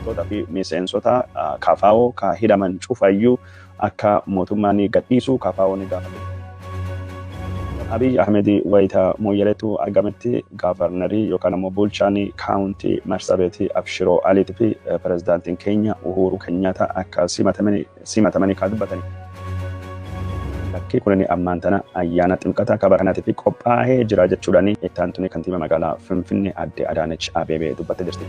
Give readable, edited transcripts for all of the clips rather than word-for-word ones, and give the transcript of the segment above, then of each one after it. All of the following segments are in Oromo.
Hooggantoota fi miseensota KFO ka hidhaman cufayyuu akka mootummaan gadhiisu KFO ni gaafate. Abiy Ahmed wayita Mooyyaleetu argametti gaavarnarii yookaan ammoo bulchaan kaawuntii Marsabeetii Abshiroo Aliitii fi pirezidaantiin keenya Uhuru Kenyatta akka simatamanii kan dubbatani. Bakki kunin ammaan tana ayyaana ximqataa kaba kanaatiif qophaa'ee jira jechuudhaan itti aantuun kantiibaa magaalaa Finfinnee adde Adaanech Abeebee dubbattee jirti.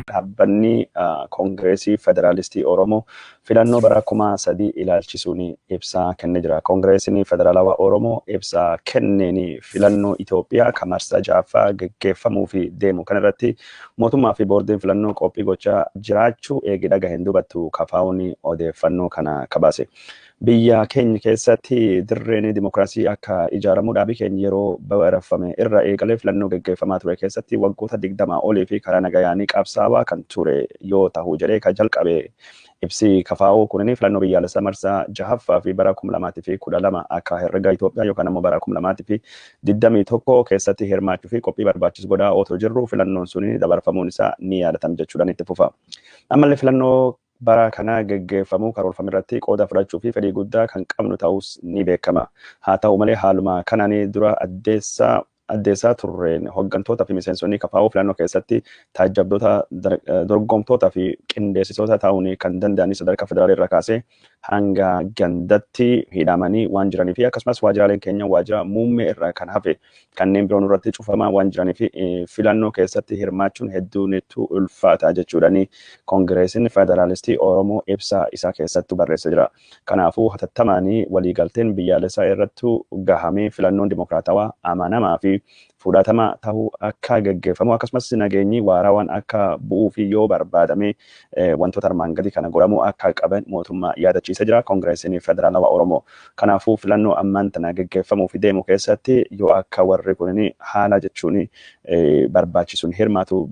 Dhaabbanni Koongireesii Federaalistii Oromoo filannoo bara 3000 ilaalchisuun ibsa kennee jira. Koongireesiin Federaalawaa Oromoo ibsa kenneen filannoo Itoophiyaa kan marsaa ja'affaa geggeeffamuu fi deemu kanarratti mootummaa fi boordiin filannoo qophii gochaa jiraachuu eegi dhagaheen dubattu KFO'n odeeffannoo kana kabaase. Biyya keenya keessatti dirreen dimokiraasii akka ijaaramu dhaabii keenya yeroo barafame irra eegalee filannoo geggeeffamaa ture keessatti waggoota 20 olii fi karaa nagayaanii qabsaawaa kan ture yoo ta'u jedhee kan jalqabe ibsi KFO kunin filannoo biyyaalessaa marsaa jahaffaa fi bara 2012 akka herrega Itoophiyaa yookaan ammoo bara 2021 keessatti hirmaachuu fi qophii barbaachisu godhaa otoo jirru filannoon suni dabarfamuun isaa ni yaadatama jechuudhaan itti fufa. Ammallee filannoo bara kana geggeeffamuu karoorfame irratti qooda fudhachuu fi fedhii guddaa kan qabnu ta'us ni beekama. Haa ta'u malee haaluma kanaan dura addeessaa turreen hooggantoota fi miseensonni KFO filannoo keessatti taajjabdoota dorgomtoota fi qindeessitoota ta'uun kan danda'an sadarkaa federaalii irraa kaasee hanga gandatti hidhamanii waan jiranii fi akkasumas waajjiraaleen keenya waajjira muummee irraa kan hafe kanneen biroon irratti cufamaa waan jiranii fi filannoo keessatti hirmaachuun hedduu nutti ulfaata jechuudhaan Koongireesiin Federaalistii Oromoo ibsa isaa keessatti barreessee jira. Kanaafuu hatattamaanii waliigalteen biyyaalessaa irratti gahamee filannoon dimokiraatawaa amanamaa fi fudhatama ta'uu akka geggeeffamu akkasumas nageenyi waarawaan akka bu'uu fi yoo barbaadame wantoota armaan gadii kana godhamuu akka qaban mootummaa yaadachiisee jira Koongireesiin Federaalawaa Oromoo. Kanaafuu filannoo ammaan tana geggeeffamuu fi deemu keessatti yoo akka warri kunin haala jechuun barbaachisuun hirmaatu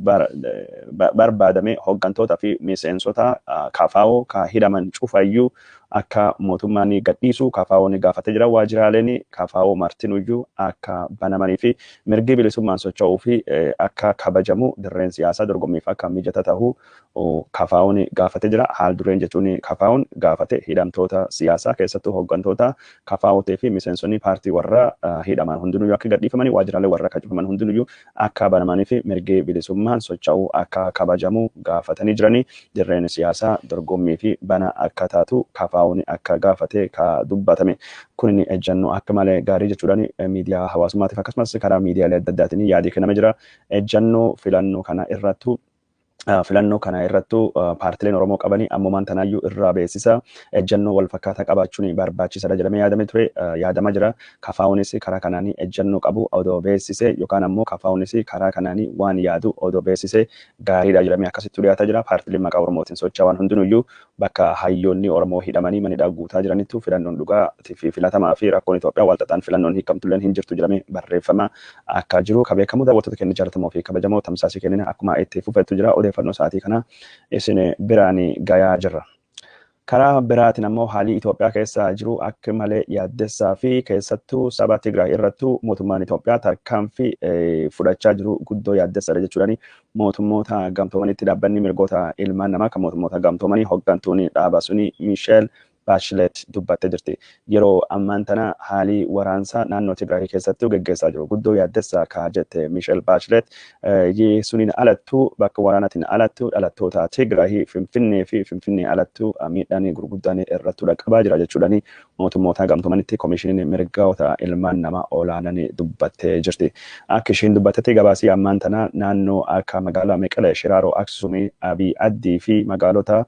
barbaadame hooggantoota fi miseensota KFO ka hidhaman cufayyuu akka mootummaan gadhiisu KFO'n gaafatee jira. Waajjiraaleen KFO martinuyyuu akka banamanii fi mirgi bilisummaan socho'uu fi akka kabajamu dirreen siyaasaa dorgommiif akka mijata ta'u KFO'n gaafatee jira. Haal dureen jechuun KFO'n gaafate hidhamtoota siyaasaa keessattuu hooggantoota KFO'tee fi miseensonni paartii warra hidhaman hundinuyyuu akka gadhiifamanii waajjiraalee warra akka cufaman hundinuyyuu akka banamanii fi mirgi bilisummaan socho'uu akka kabajamu gaafatanii jiranii dirreen siyaasaa dorgommii fi bana akka taatu KFO'n akka gaafate ka dubbatame. Kun ejjennoo akka malee gaarii jechuudhaan miidiyaa hawaasummaatiif akkasumas karaa miidiyaalee adda addaatiin yaadii kenname jira. Ejjennoo filannoo kana irrattu paartileen Oromoo qabanii ammumaan tanaayyuu irraa beeksisa ejjennoo wal fakkaataa qabaachuun barbaachisaadha jedhamee yaadamee ture yaadama jira. KFO'nis karaa kanaanii ejjennoo qabu odoo beeksise yookaan ammoo KFO'nis karaa kanaanii waan yaadu odoo beeksise gaariidha jedhamee akkasitti dhiyaataa jira. Paartileen maqaa Oromootiin socho'an hundinuyyuu bakka hayyoonni Oromoo hidhamanii manidhaa guutaa jiranittu filannoon dhugaatii fi filatamaa fi rakkoon Itoophiyaa wal xaxaan filannoon hiikamtulleen hin jirtu jedhamee barreeffama akka jiru ka beekamu daawwattoota keenya jaallatamoo fi kabajamoo tamsaasii kennina akkuma itti fufettu jira odeeffannoo sa'aatii kana isin biraan gayaa jirra. Karaa biraatiin ammoo haalli Itoophiyaa keessa jiru akka malee yaaddessaa fi keessattuu saba Tigraay irrattuu mootummaan Itoophiyaa tarkaanfii fudhachaa jiru guddoo yaaddessaadha jechuudhaan mootummoota gamtoomanitti dhaabbanni mirgoota ilmaan namaa kan mootummoota gamtoomanii hooggantuun dhaaba suni Miisheel Bachelet dubbattee jirti. Yeroo ammaan tana haalli waraansaa naannoo Tigraay keessattuu geggeessaa jiru. Guddoo yaaddessaa ka jette Miisheel Bachelet suniin alattuu bakka waraanaatiin alattuu dhalattoota Tigraay Finfinnee fi Finfinnee alattuu miidhaan gurguddaan irratti dhaqqabaa jira jechuudhaan mootummoota gamtoomanitti koomishiniin mirgoota ilmaan namaa olaanaan dubbattee jirti. Akka isheen dubbattetti gabaasii ammaan tana naannoo akka magaalaa Meqelee, Shiraaroo, Aksumii, Abiy Addii fi magaalota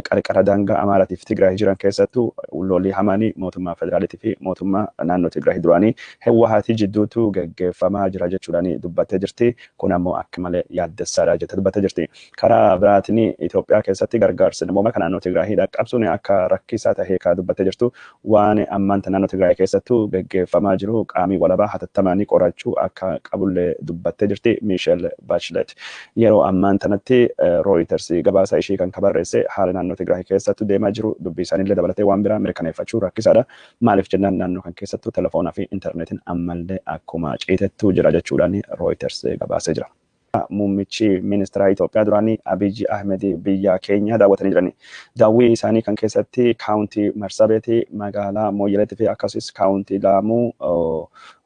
qarqara daangaa Amaaraatii fi Tigraay jiran keessattuu lolli hamaanii mootummaa federaaliitii fi mootummaa naannoo Tigraay duraanii Hewwahaatii jidduutu geggeeffamaa jira jechuudhaan dubbattee jirti. Kun ammoo akka malee yaaddessaadha jettee dubbattee jirti. Karaa biraatiin Itoophiyaa keessatti gargaarsi namoomaa kan naannoo Tigraay dhaqqabsuun akka rakkisaa ta'e kan dubbattee jirtu waan ammaan naannoo Tigraay keessattuu geggeeffamaa jiru qaamii walabaa hatattamaanii qorachuu akka qabullee dubbattee jirti Miisheel Bachelet. Yeroo ammaan tanatti Reuters gabaasa ishii kan kabarreesse haala naannoo Tigraay keessattuu deemaa jiru dubbii isaaniillee dabalatee waan biraa mirkaneeffachuu rakkisaadha. Maaliif jennaan naannoo kan keessattuu telefoonaa fi intarneetiin ammallee akkuma ciitettuu jira jechuudhaan Reuters gabaasee jira. Muummichi ministeera Itoophiyaa duraanii Abiyyi Ahmed biyya keenya daawwatanii jiran. Daawwii isaanii kan keessatti kaawuntii Marsabeetii, magaalaa Mooyyaleetii fi akkasumas kaawuntii Laamuu,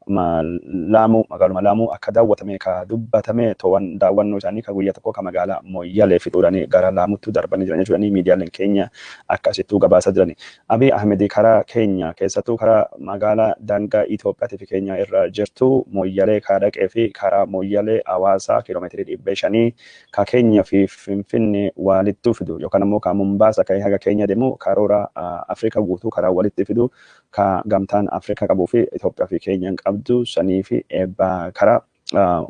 Laamuu, magaaluma Laamuu akka daawwatame ka dubbatame. To'an daawwannoo isaanii ka guyyaa tokko ka magaalaa Mooyyalee fixuudhaan gara Laamuutti darbanii jiran jechuudhaan miidiyaaleen keenya akkasittuu gabaasaa jiran. Abiy Ahmed karaa keenya keessattuu karaa magaalaa daangaa Itoophiyaatii fi keenya irra jirtu Mooyyalee ka dhaqee fi karaa Mooyyalee Hawaasaa kiiloomeetirii 500 ka keenya fi Finfinnee walittuu fidu yookaan ammoo ka Mumbaasa ka'ee haga keenya deemu, karoora Afrikaa guutuu karaa walitti fidu ka gamtaan Afrikaa qabuu fi Itoophiyaa fi keenyaan qabdu sanii fi eebba karaa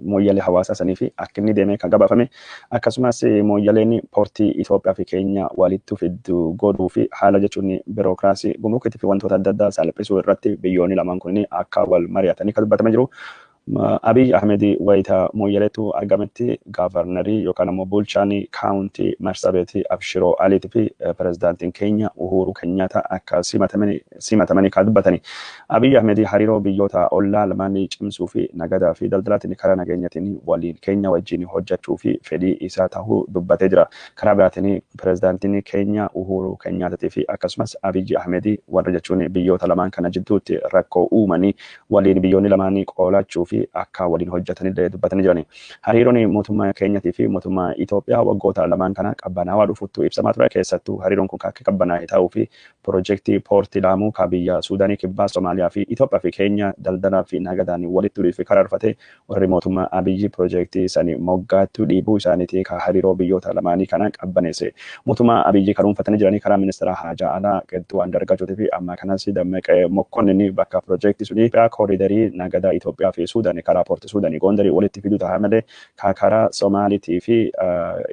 Mooyyalee Hawaasaa sanii fi akka inni deemee kan gabaafame, akkasumas Mooyyaleen poortii Itoophiyaa fi keenya walitti fiddu godhuu fi haala jechuun birookiraasii gumrukiitii fi wantoota adda addaa salphisuu irratti biyyoonni lamaan kun akka wal mari'atanii kan dubbatame jiru. Abiy Ahmed wayita Mooyyaleetu argametti gaavarnarii yookaan ammoo bulchaan kaawuntii Marsabeetii Abshiroo Aliitii fi pirezidaantiin keenya Uhuru Kenyatta akka simatamanii kan dubbatani. Abiy Ahmed hariiroo biyyoota ollaa lamaanii cimsuu fi nagadaa fi daldalaatiin karaa nageenyatiin waliin keenya wajjin hojjechuu fi fedhii isaa ta'uu dubbatee jira. Karaa biraatiin pirezidaantiin keenya Uhuru Kenyattaatii fi akkasumas Abiy Ahmed warra jechuun biyyoota lamaan kana jidduutti rakkoo uumanii waliin biyyoonni lamaanii qolachuu fi akka waliin hojjetanillee dubbatanii jirani. Hariiroon mootummaa keenyatii fi mootummaa Itoophiyaa waggoota lamaan kana qabbanaawaa dhufuttu ibsamaa ture. Keessattuu hariiroon kun akka qabbanaa'e ta'uu fi piroojeektii poortii Laamuu ka biyya Suudaanii Kibbaa, Somaaliyaa fi Itoophiyaa fi keenya daldalaa fi nagadaan walitti dhufee karaa dhufate, warri mootummaa Abiyyi piroojeektii sani moggaattuu dhiibuu isaaniitii ka hariiroo biyyoota lamaanii kana qabbaneesse. Mootummaa Abiyyi kan dhuunfatanii jiranii karaa ministeera haajaa alaa Gadduu Andargaachotii fi amma kanas Dammaqee Mokkonnin bakka piroojeektii suni kooriidarii nagadaa Itoophiyaa fi Suudaanii karaa poortii Suudaanii Gondarii walitti fiduu ta'a malee ka karaa Somaaliitii fi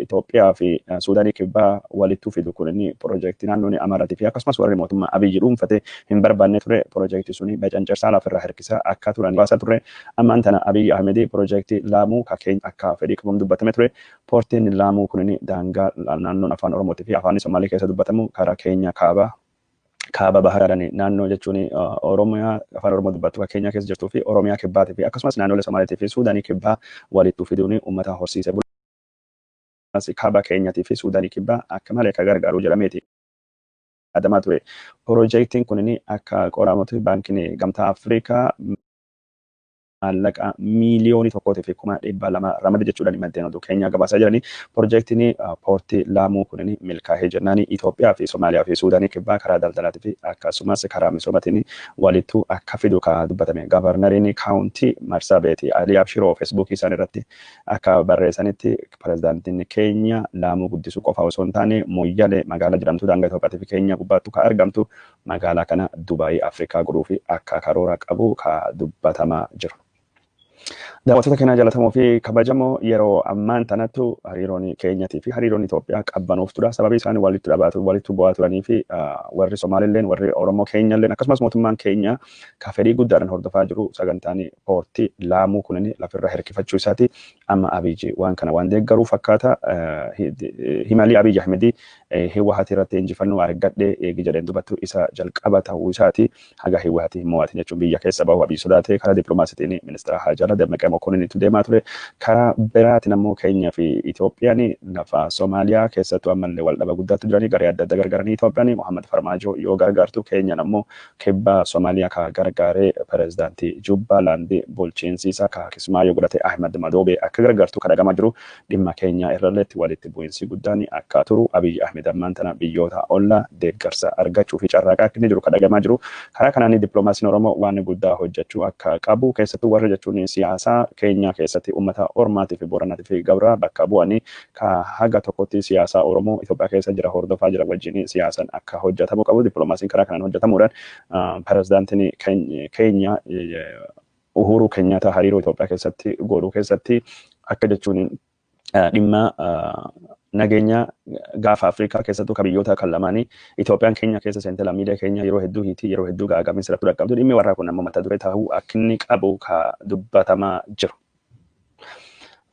Itoophiyaa fi Suudaanii Kibbaa walitti fidu kun inni piroojeektii naannoon Amaaraatii fi akkasumas warri mootummaa Abiyyi dhuunfate hin barbaanne ture. Piroojeektii suni bacancarsaa lafarraa harkisaa akka turan baasaa ture. Ammaan tana Abiyyi Ahmed piroojeektii Laamuu ka keenya akka fedhii qabamu dubbatame ture. Poortiin Laamuu kun inni daangaa naannoon afaan Oromootii fi afaan Somaalii keessa dubbatamu karaa keenya kaaba baharaadhaan naannoo jechuun Oromiyaa afaan Oromoo dubbattu kan Keenya keessa jirtuu fi Oromiyaa Kibbaatii fi akkasumas naannolee Somaaliitii fi Suudaanii Kibbaa walitti fiduun uummata horsiisee bulaa kaaba Keenyaatii fi Suudaanii Kibbaa akka malee akka gargaaru jedhameeti yaadamaa ture. Piroojeektiin kun akka qoramutti baankiin gamtaa Afrikaa maallaqa 1,200,000 ramade jechuudhaan maddeen oduu keenya gabaasaa jiranii. Piroojeektiin poortii Laamuu kun milkaa'ee jennaan Itoophiyaa fi Somaaliyaa fi Suudaanii Kibbaa karaa daldalaatii fi akkasumas karaa misoomaatiin walittuu akka fidu ka dubbatame. Gaavarnariin kaawuntii Marsabeeti Alii Abshiroo feesbuukii isaan irratti akka barreessanitti, pirezidaantiin keenya Laamuu guddisuu qofa osoo hin taane Mooyyalee magaalaa jedhamtu daangaa Itoophiyaatii fi keenya gubbaattu ka argamtu magaalaa kana Dubaayii Afrikaa godhuu fi akka karoora qabu ka dubbatamaa jiru. Daawwattoota keenya jaallatamoo fi kabajamoo, yeroo ammaan tanattu hariiroon keenyatii fi hariiroon Itoophiyaa qabbanooftudha. Sababii isaan walitti dhabaatu walitti bu'aa turanii fi warri Somaalilleen, warri Oromoo keenyalleen, akkasumas mootummaan keenya ka fedhii guddaadhaan hordofaa jiru sagantaan poortii Laamuu kunin lafirra hirkifachuu isaati. Amma Abiyyi waan kana waan deeggaruu fakkaata. Himalii Abiyyi Ahmedii Hiwaati irratti injifannoo argadhee eegi jedheen dubattu isa jalqaba ta'uu isaati. Haga Hiwaati hin mo'atin jechuun biyya keessa bahu Abiyyi sodaatee karaa dippiloomaasiitiin ministeera haajaa Dammaqee Mokkonninitu deemaa ture. Karaa biraatiin ammoo Keenya fi Itoophiyaan lafa Somaaliyaa keessattuu ammallee wal dhaba guddaatu jiranii garee adda adda gargaaranii, Itoophiyaan Mohammad Farmaajoo yoo gargaartu, Keenyaan ammoo kibba Somaaliyaa ka gargaaree pirezidaantii Jubbaalaandi bulchiinsi isaa ka Kismaayyoo godhate Ahmad Madoobee akka gargaartu kan dhagamaa jiru. Dhimma Keenyaa irralleetti walitti bu'iinsi guddaan akka turu, Abiyyi Ahmed ammaan tana biyyoota ollaa deeggarsa argachuu fi carraaqaa akka inni jiru kan dhagamaa jiru. Karaa kanaan dippiloomaasiin Oromoo waan guddaa hojjechuu akka qabu, keessattuu warra jechuun siyaasaa Keenyaa keessatti uummata Ormaatii fi Booranaatii fi Gabraa bakka bu'anii ka haga tokkotti siyaasaa Oromoo Itoophiyaa keessa jira hordofaa jira wajjin siyaasaan akka hojjetamuu qabu, dippiloomaasiin karaa kanaan hojjetamuudhaan pirezidaantiin keenya Uhuru Kenyatta hariiroo Itoophiyaa keessatti godhuu keessatti akka jechuun dhimma nageenya gaafa Afrikaa keessattuu ka biyyoota kan lamaanii Itoophiyaan keenya keessa seente lammiilee keenya yeroo hedduu hiitii, yeroo hedduu gaagaminsa irratti dhaqqabdu, dhimmi warraa kun ammoo mata duree ta'uu akka inni qabu ka dubbatamaa jiru.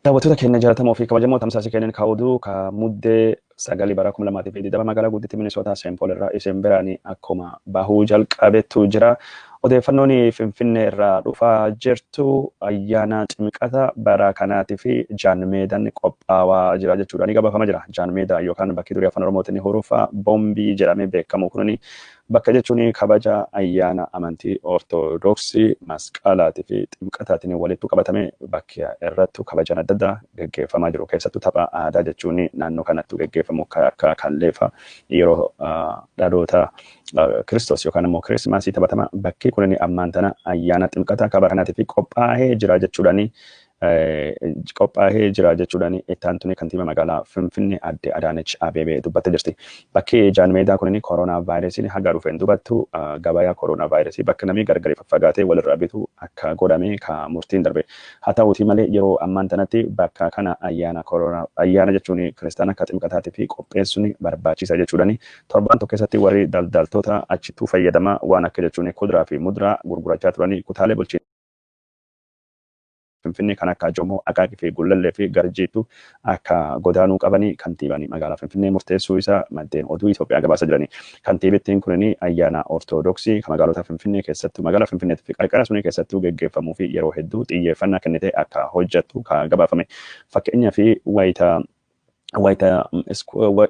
Daawwattoota keenya jaallatamoo fi kabajamoo, tamsaasii kenneen ka oduu ka Muddee 9 bara 2020 magaalaa guddittii Minisootaa Seent Pool irraa isin biraan akkuma bahuu jalqabettu jira. Odeeffannoon Finfinnee irraa dhufaa jirtu ayyaana Ximqata bara kanaatii fi Jaanmeedaan qophaawaa jira jechuudha. Ni gabaafama jira. Jaanmeedaa yookaan bakki durii afaan Oromootiin hurufa boombii jedhamee beekamu kun bakka jechuun kabaja ayyaana amantii Ortodoksii Masqalaatii fi Ximqataatiin walitti qabatame bakka irratti kabajan adda addaa gaggeeffamaa jiru. Keessattuu tapha aadaa jechuun naannoo kanatti gaggeeffamu akka kalleefa yeroo dhaloota Kiristoos yookaan immoo Kirismaasii taphatama. Bakki kun ammaan tana ayyaana Ximqataa kaba kanaatii fi qophaa'ee jira jechuudhaani qophaa'ee jira jechuudhaan itti aantuun kantiibaa magaalaa Finfinnee adde Adaanech Abeebee dubbattee jirti. Bakki Jaanmeedaa kun koronaa vaayirasiin haga dhufeen dubattu gabayaa koronaa vaayirasii bakka namni gargar faffagaatee walirraa bitu akka godhame ka murtiin darbe. Haa ta'uutii malee yeroo ammaan tanatti bakka kana ayyaana koronaa ayyaana jechuun kiristaana akka Ximqataatii fi qopheessuun barbaachisa jechuudhaan torban tokko keessatti warri daldaltoota achittuu fayyadamaa waan akka jechuun kuduraa fi muduraa gurgurachaa turanii kutaalee bulchiinsa Finfinnee kan akka Jomoo, Aqaaqii fi Gullallee fi Garjiitu akka godaanuu qabanii kantiibaan magaalaa Finfinnee murteessuu isaa maddeen oduu Itoophiyaa gabaasa jirani. Kantiibittiin kunin ayyaana Ortodoksii kan magaalota Finfinnee keessattuu magaalaa Finfinnee fi qarqara sunii keessattuu geggeeffamuu fi yeroo hedduu xiyyeeffannaa kennitee akka hojjettu kan gabaafame. Fakkeenyaa fi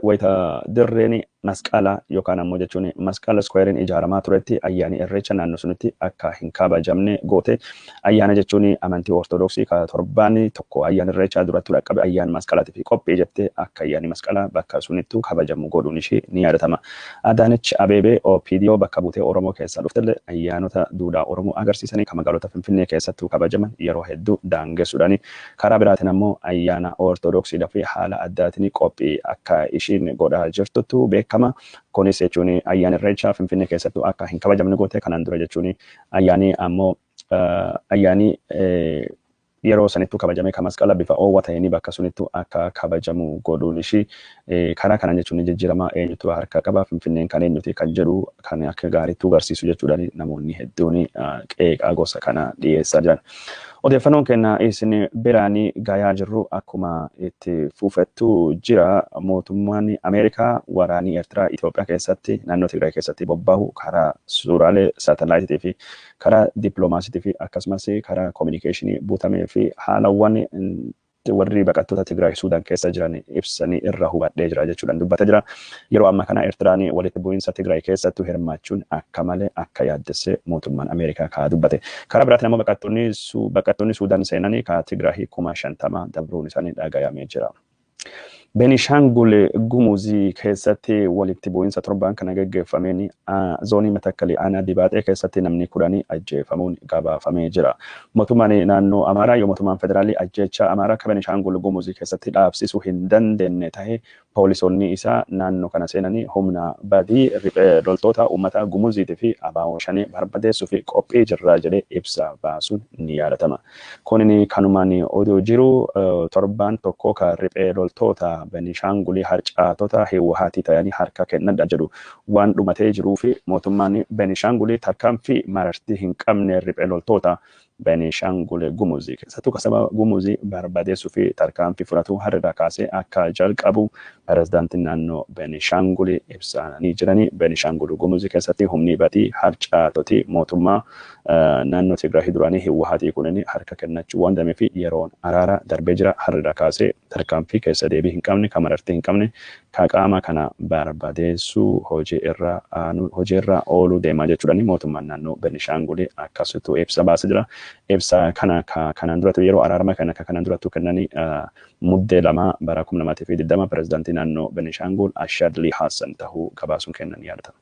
wayita dirreen Masqalaa yookaan ammoo jechuun Masqala Square'n ijaaramaa turetti ayyaani Irreecha naannoo sunitti akka hin kabajamne goote. Ayyaana jechuun amantii Ortodoksii ka torbaan tokko ayyaana Irreechaa duratti dhaqqabe ayyaana Masqalaatii fi qophii jettee akka ayyaanni Masqalaa bakka sunittu kabajamu godhuun ishee ni yaadatama. Adaanech Abeebee OPDO bakka buutee Oromoo keessaa dhuftellee ayyaanota duudhaa Oromoo agarsiisanii kan magaalota Finfinnee keessattuu kabajaman yeroo hedduu daangessuudhaani karaa biraatiin ammoo ayyaana Ortodoksiidhaa fi haala addaatiin qophii akka ishiin godhaa jirtutu beekama. Kunis jechuun ayyaana Irreechaa Finfinnee keessattuu akka hin kabajamne goote. Kanaan dura jechuun ayyaani ammoo ayyaani yeroo sanittuu kabajame kan Masqala bifa oowwa ta'een bakka sunittuu akka kabajamu godhuun ishii karaa kanaan jechuun jijjiirama eenyutu harka qaba, Finfinneen kan eenyuti kan jedhu kan akka gaariitti agarsiisu jechuudhaan namoonni hedduun qeeqaa gosa kana dhiyeessaa jiran. Odeeffannoon kenna isin biraanii gayaa jirru akkuma itti fufettu jira. Mootummaan Ameerikaa waraanii Eertiraa Itoophiyaa keessatti naannoo Tigraay keessatti bobba'u karaa suuraalee saatalaayitiitii fi karaa dippiloomaasiitii fi akkasumas karaa koominikeeshinii buutamee fi haalawwan warri baqattoota Tigraay Suudaan keessa jiran ibsanii irra hubadhee jira jechuudhaan dubbatee jira. Yeroo ammaa kana Eertiraan walitti bu'iinsa Tigraay keessattuu hirmaachuun akka malee akka yaaddessee mootummaan Ameerikaa kaa dubbate. Karaa biraatiin ammoo baqattoonni Suudaan seenanii kaa Tigraay 50,000 dabruun isaanii dhagayamee jira. Beenishaangul Gumuzii keessatti walitti bu'iinsa torbaan kana geggeeffameen zoonii Matakkalii aanaa Dibaaxee keessatti namni 10 ajjeefamuun gabaafamee jira. Mootummaan naannoo Amaaraa yoo mootummaan federaalii ajjeechaa Amaaraa akka Beenishaangul Gumuzii keessatti dhaabsisuu hin dandeenye ta'e poolisoonni isaa naannoo kana seenanii humna badii riphee loltoota uummata Gumuziitii fi abaaboo shanii barbadeessuu fi qophii jirra jedhee ibsa baasuun ni yaadatama. Kunin kanumaan oduu jiru torbaan tokko kan riphee loltoota Beenishaangulii harcaatota Hiwwahaatii ta'anii harka kennadha jedhu waan dhumatee jiruu fi mootummaan Beenishaangulii tarkaanfii marartii hin qabne riphee loltoota Beenishaangul Gumuzii keessattuu kasaba Gumuzii barbadeessuu fi tarkaanfii fudhatu har'irraa kaasee akka jalqabu pirezidaantiin naannoo Beenishaangul ibsanii jiranii. Beenishaangul Gumuzii keessatti humni badii harcaatoti mootummaa naannoo Tigraay duraanii Hiwwahaatii kunin harka kennachuu waan danda'eef yeroon araara darbee jira. Har'irraa kaasee tarkaanfii keessa deebii hin qabne kan marartii hin qabne kan qaama kana barbadeessuu hojii irra ooluu deemaa jechuudhaan mootummaan naannoo Beenishaangul akkasitti ibsa baasee jira. Ibsa kana kanaan duratti yeroo araarama kana kanaan duratti kennanii muddee 2 bara 2020 pirezidaantii naannoo Beenishaangul Ashadli Hassan tahuu gabaasuun kennan yaadatama.